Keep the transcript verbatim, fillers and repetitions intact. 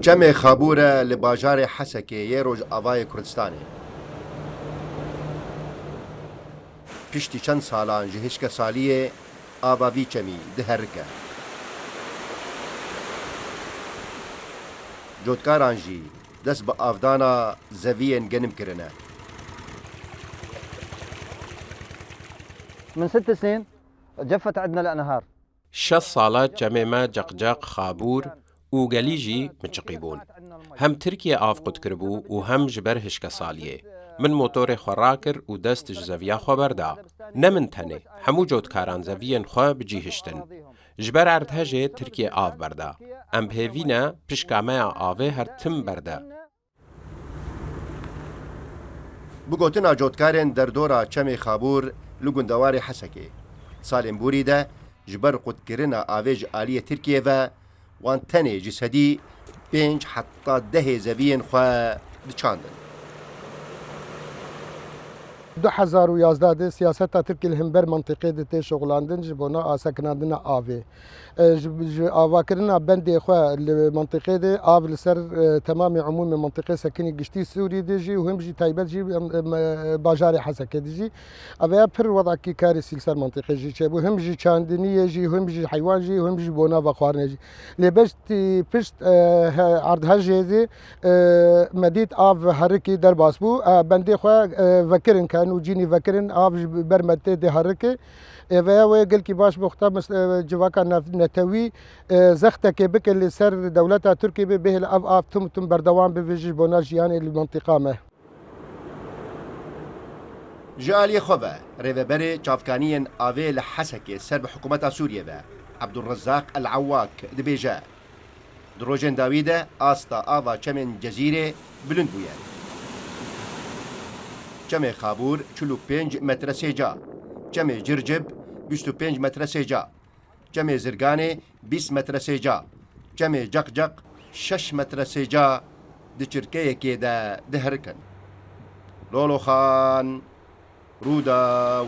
Çemê Xabûr e li bajarê Hesekê yê Rojavayê Kurdistanê. Piştî çend salan ji hişkesaliyê ava vî çemî diherike. Cotkaran jî dest bi avdana zeviyên genim kirine. من ست سنين جفت عندنا الأنهار. Şeş sal e çemê me Ceqceq, Xabûr û Gelî jî miçiqî bûn. Hem Tirkiye av qut kiribû û hem ji ber hişkesaliyê. Min motorê xwe rakir û dest ji zeviya xwe berda. Ne min tenê, hemû cotkaran zeviyên xwe bi cî hiştin. Ji ber erdhejê Tirkiye av berda. Em bi hêvî ne pişka me ya avê her tim berde. Bi gotina cotkarên derdora Çemê Xabûr li gundewarê Hesekê, salên borî de ji ber qutkirina avê ji aliyê Tirkiyê ve wan tenê ji sedî pênc heta dehê zeviyên xwe diçandin. Du hezar û yazdeh de siyaseta Tirkiyê li hember mentiqê de tê şixulandin ji bona asekinandina avê. E, ji, ji avakirina bendê xwe li mentiqê de av li ser, e, temamê umûmê mentiqê sekinî giştî Sûrî de jî û him jî taybet jî, em, em, e, bajarê Hesekê de jî. Ev ya pir wedakî karîsî li ser mentiqê jî çêbû. Him ji çandiniyê jî, him ji heywan jî, him jî bona vexwarinê jî. Lê beştî pişt, e, he-, erdhejê de, e, me dît av herikî derbas bû. E, bendê xwe, e, vekirin ken û cînî vekirin av ji ber me tê diherike. Ê veya wê gelkî baş bû xta mis-, e, civaka nev-, netewî, e, zextekê bike li ser dewleta Tirkiyê bê bihêle ev av tim tim berdewam bibe ji bona jiyanê li mentiqa me. Ji aliyê xwe ve rêveberê çavkaniyên avê li Hesekê ser bi hikûmeta Sûriyê ve Ebdulrezzaq El Ewak dibêje, di rojên dawî de asta ava çemên Cezîrê bilind bûye. Çemê Xabûr çil û pênc metre sêca, çemê Circib bîst û pênc metre sêca, çemê Zirganê bîst metre sêca, çemê Ceqceq şeş metre sêca di çirkeyekê de diherikin. Loloxan, Rûdaw.